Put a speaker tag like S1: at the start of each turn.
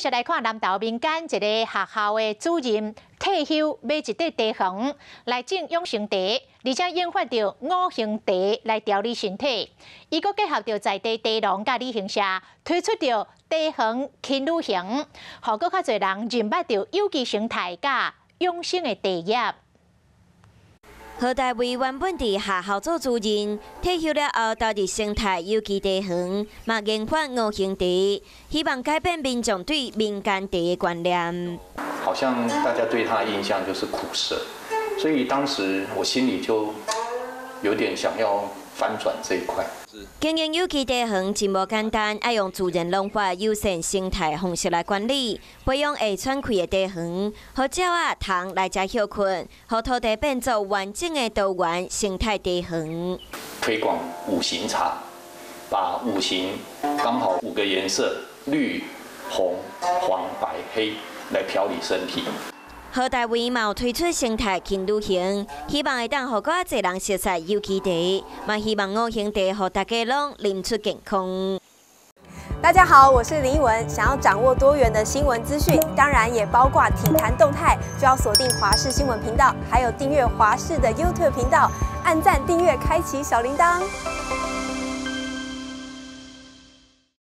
S1: 續來看南投民間一個學校的主任退休買一塊地園來種養生茶，而且研發著五行茶來調理身體。伊閣結合著在地茶農佮旅行社推出著茶園輕旅行，予閣較濟人認捌著有機生態佮養生的茶葉。
S2: 何大為原本佇學校做主任，退休了後投入生態有機茶園，嘛研發五行茶，希望改變民眾對民間茶的觀念。
S3: 好像大家對他的印象就是苦澀，所以當時我心裡就有點想要翻轉這一塊。
S2: 經營有機茶園真無簡單，愛用自然農法、友善生態方式來管理，培養會喘氣的茶園，予鳥仔蟲來遮歇睏，予土地變做完整的多元生態茶園。
S3: 推廣五行茶，把五行剛好五個顏色：綠、紅、黃、白、黑，來調理身體。
S2: 何大為嘛有推出生態輕旅行，希望會當予閣較濟人熟悉有機茶，嘛希望五行茶予大家攏啉出健康。
S4: 大家好，我是林奕文。想要掌握多元的新聞資訊，當然也包括體壇動態，就要鎖定華視新聞頻道，還有訂閱華視的 YouTube 頻道，按讚、訂閱、開啟小鈴鐺。